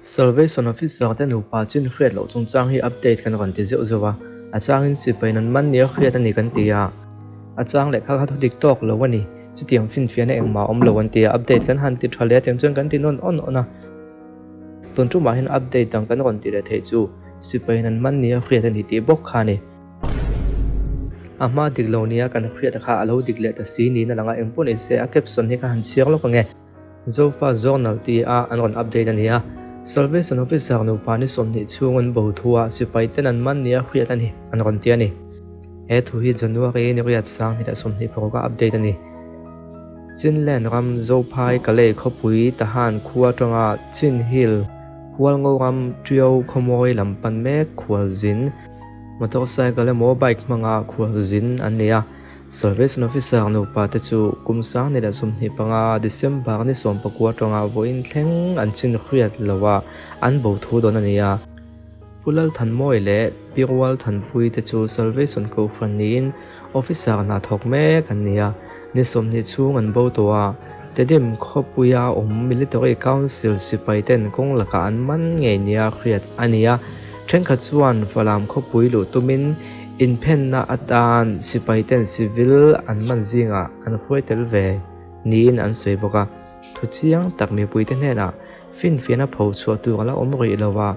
Salvation Officer te nupa chin hriat loh chungchang hi update kan rawn ti zeuh zeuh a, a changin sipai nan man nia hriat a ni kan ti a, a chang leh kha kha thudik tawk lo a ni, chutiang finfiahna engmah a awm lo an ti a, update kan han ti tha leh a tiang chuan kan ti nawn awn awn a. Tun tumah hian update dang kan rawn ti leh theih chu sipai nan man nia hriat a ni tih bawk kha a ni. A hma dik lo nia kan hriat kha a lo dik leh ta si niin a lang a, engpawh ni se a caption hi ka han chhiar lawk ang e. Zofa Journal ti a an rawn update a ni a, Salvation Officer nupa ni 20 chhung an bo thu a sipai ten an man nia hriat a ni an rawn ti a ni. He thu hi January ni riat sang hnih leh 26 a update a ni. Chinland ram Zophai Kalay khawpui Tahan khua atanga Chin Hill Hualngo ram Ṭiau khawmawi lam pan mek khualzin motorcycle emaw bike hmanga khualzin an ni a. Salvation Officer nupa te chu kum 2025 December ni 19 atanga vawiin thleng an chin hriat loha an bo thu dawn a ni a. Pu Lalthanmawi leh Pi Rualthanpui te chu Salvation Kohhran niin Officer hna thawk mek an ni a, ni 20 chhung an bo tawh a. Tedim khawpuia awm Military Council sipai ten kawng lakah an man ngei nia hriat a ni a. Thenkhat chuan Falam khawpui luh tumin inphenna atan sipai ten civil an man zingah an hruai tel ve niin an sawi bawk a. Thu chiang tak mipuite hnenah finfiahna pho chhuah tur a la awm rih lo a,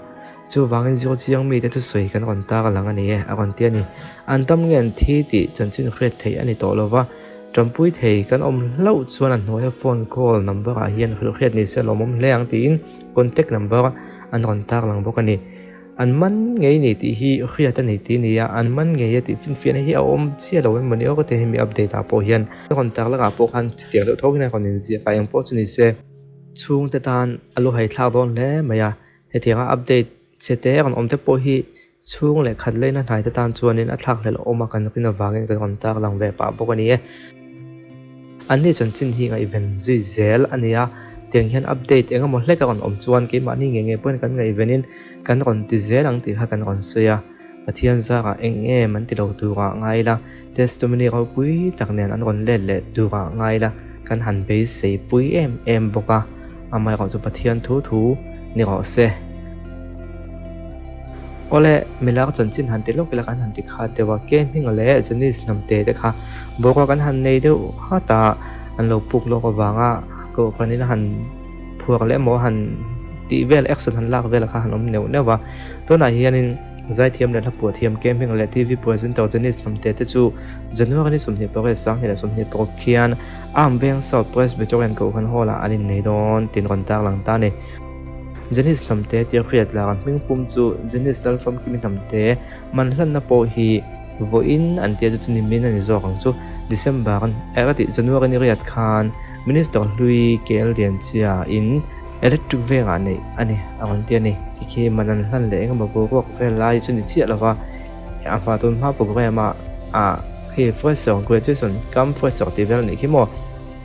chuvangin zir chiang mite thusawi kan rawn tar lang a ni e, a rawn ti a ni. An tam nge an thi tih chanchin hriat theih a ni tawh lo va, tanpui thei kan awm hlauh chuan a hnuaia phone call number ah hian hrilh hriat ni se lawmawm hle ang tiin contact number an rawn tar lang bawk a ni. An man ngei ni tih hi hriat a ni tih a ni a, an man ngei a tih finfiahna hi a awm chiah lo em mawni aw ka ti hemi update ah pawh hian a rawn tar lakah pawh khan chutiang deuh tho hian a rawn inziak a, engpawh chu ni se chhungte tan a lu haithlak dawn hle mai a, hetianga update chhe te rawn awm te pawh hi Chhung leh khat leina hnaite tan chuanin a thlakhlelh awm a kan rin avangin kan rawn tar lang ve pah bawk a ni e. Anni chanchin hi ngaihven zui zel a ni a, tiang hian update eng emaw hlek a rawn awm chuan keimahni ngei ngei pawhin kan ngaihvenin kan rawn ti zel ang tih kha kan rawn sawi a. Pathian zarah eng em an ti lo turah ngai ila, testimony ropui tak nen an rawn let leh turah ngai ila kan han beisei pui em em bawk a. Amaherawh chu Pathian thu thu ni rawh se. Awle, milar chanchin han ti lawk ila kan han ti khat deuh a, Ke Hminga leh Janice Hnamte te kha boruak an han nei deuh hat a, an lo puk lawk avanga kohhranin a han phuar leh emaw han tih vel action han lak vel kha han awm neuh neuh a. Tunah hianin Zaithiam leh hlapuah thiam Ke Hminga leh TV presenter Janice Hnamte te chu January ni 28 2026 khian Arm Veng South Presbyterian Kohhran Hall-ah an innei dawn tiin rawn tarlang ta a ni. Janice Hnamte tia hriat lar an hming pum chu Janice Lalfamkimi Hnamte man hlanna pawh hi vawiin an tia chu chu nimin a ni zawk ang chu. December er a tih January ni riat khan Minister hlui KL Lianchia in Electric Vengah neih a ni a rawn ti a ni. Khi khi man an hlan leh engemaw boruak vel lai chu ni chiah lova. A hma tun hma program a ah khi fresher graduation kam fresher tih vel anih khi maw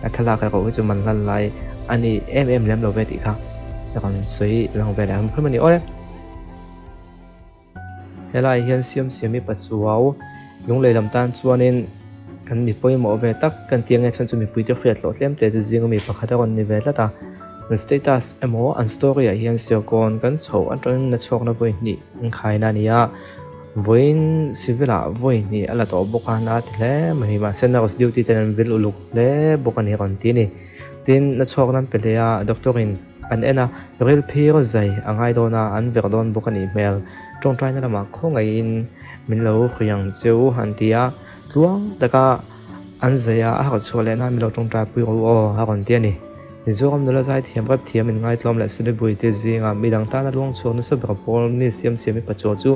a thlalak erawh hi chu man hlan lai a ni em em lem lo ve tih kha ka rawn sawi lang ve leh hrim hrim a ni aw le. Helai hian siam siam i pachuau lunglei lam tan chuanin kan mi pawimawh ve tak kan tih ange chhan chu mipui te hriat loh tlem te te zinga mi pakhat a rawn ni ve tlat a an status emaw an story ah hian serkawn kan chhoh atangin na chhuakna vawi hnih an khaina a ni a. Vawiin civil ah vawi hnih a la tawh bawk a, na ti hle mai. Mahse nurse duty ten an vil uluk hle bawk a ni a rawn ti a ni. Tin, na chhuak nan pe hle a, doctor in an en a, ril phir zai a ngai dawn a, an verh dawn bawk a nih hmel. Tawngtaina lamah khawngaihin min lo hrui ang che u an ti a, tluang taka an zai a, a harh chhuah leh nan min lo tawngtai pui rawh u aw a rawn ti a ni. Mizoram nula zaithiam rap thiam in ngaitlawm leh celebrity te zinga midang tana luang chhuak nasa ber pawl mi siam siam i pachuah chu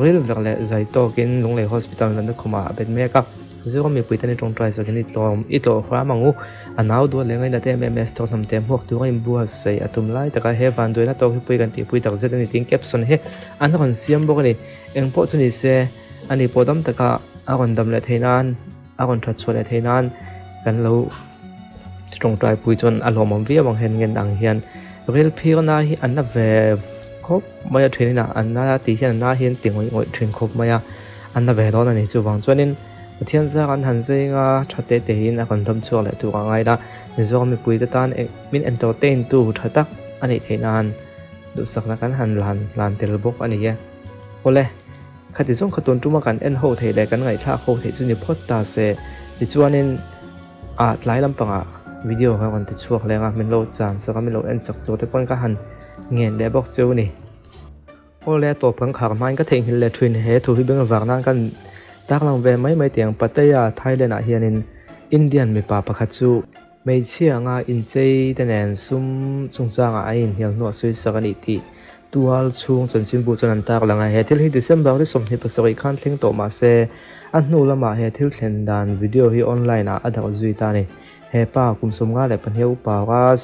ril ver leh zai tawkin Lunglei Hospital natna khumah a bet mek a. Mizoram mipui tan i tawngtai zakin i tlawm i tlawh hram ang u. A nau duat leh ngainat em em Esther hnamte hmuak tura inbuatsaih a tum lai taka he vanduaina tawk hi pui kan tihpui tak zet a ni tiin caption hi an rawn siam bawk a ni. Engpawh chu ni se ani pawh dam taka a rawn dam leh theih nan a rawn that chhuah leh theih nan kan lo tawngtai pui chuan a hlawmawm viau ang hen ngen ang hian ril phirna hi an na ve khawp mai a then in an na tih hian an na hian ti ngawih ngawih thin khawp mai a an na ve dawn a ni chuvang chuanin Pathian zar an han zeng a tha te te in a rawn dam chhuak leh tur a ngai la Mizoram mipui te tan min entertain tu tha tak a nih theih nan. duhsakna kan han hlan hlan tel bawk a ni e. Awle, khati zawng kha tun tuma kan en ho theih leh kan ngaihthlak ho theih chu ni phawt ta se. Tichuanin ah tlai lampangah video ka rawn ti chhuak leng a, min lo chan chak a, min lo en chak tur te pawn ka han ngen leh bawk cheu a ni. Awle a tawp kan khar hmain ka theihnghilh leh thin he thu hi beng vang nan kan tarlang ve mai mai tih ang Pattaya Thailand ah hianin Indian mipa pakhat chu hmeichhia anga inchei te nen sum chungchangah a inhnial hnuah sawisak a nih tih tual chhung chanchinbu chuan an tarlang a. He thil hi December ni 27 khan thleng tawh mah se a hnu lamah he thil thlen dan video hi online ah a darh zui ta a ni. He pa kum 52 upa Raj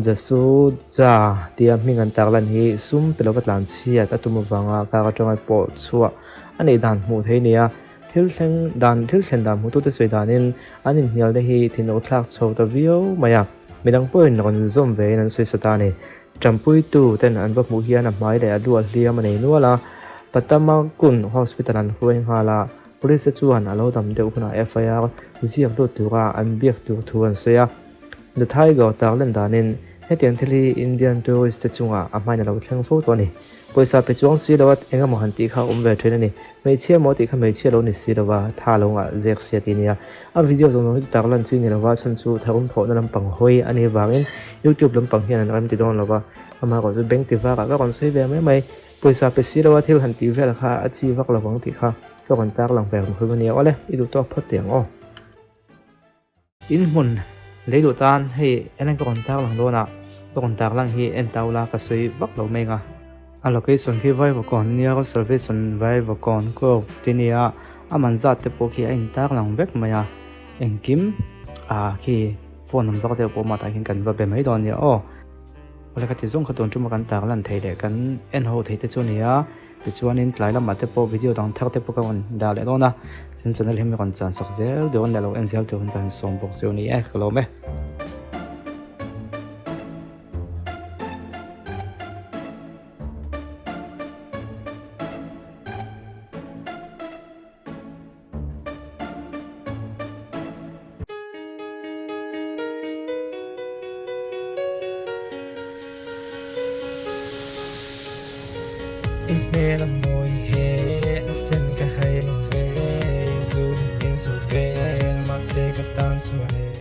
Jasuja tia hming an tarlan hi sum pe lova tlan chhiat a tum avanga kar atanga pawh chhuah a neih dan hmuh theih a ni a. Thil thleng dan thil thlen dan hmutute sawi danin an inhnialna hi thinur thlak chho ta viau mai a. Midang pawhin rawn zawm vein an sawi sa ta a ni. Tanpuitu ten an va hmuh hian a hmai leh a lu a hliam a nei nual a. Patamakun Hospital an hruai nghal a. Police te chuan a lo dam deuh hunah FIR ziak lut tura an biak tur thu an sawi a. The Tiger tarlan danin hetiang thil hi Indian tourist te chungah a hmain a lo thleng fo tawh a ni. Pawisa pe chuang si lo a eng emaw han tih kha a awm ve thin a ni. Hmeichhia maw tih kha hmeichhia lo ni si lo va, tha lo ngah zek sia tih a nia. A video zawng zawng hi chu tarlan chi ni lo va, chhan chu tharum thawhna lampang hawi a nih vangin YouTube lampang hian an rem ti dawn lo va. Amaherawhchu bank ti vakah ka rawn sawi ve mai mai. Pawisa pe si lo a thil han tih vel kha a chi vak lo vang tih kha ka rawn tar lang ve reng hlum a nia. Awle, i duh tawk phawt teh ang aw. In hmun lei duh tan hei en ka rawn tar lang dawn a, ka rawn tar lang hi en ta ula ka sawi vak lo mai ang a. A location khi Vaivakawn nia Salvation Vaivakawn Corps ti nia, a man zat te pawh khi a in tar lang vek mai a, engkim ah khi phone number deuh pawh mah tah hian kan va be mai dawn nia aw. Awle ka ti zawng kha tun tuma kan tar lan thei leh kan en ho thei te chu a ni a, tichuanin tlai lamah te pawh video dang thar te pawh ka rawn dah leh dawn a, kan channel hi mi rawn chan sak zel dawn leh lo en zel turin ka han sawm bawk chu a ni e, ka lawm e. I hmel a mawi he a sen ka hai lo ve, i zut in zut vel mahse ka tan chuan e.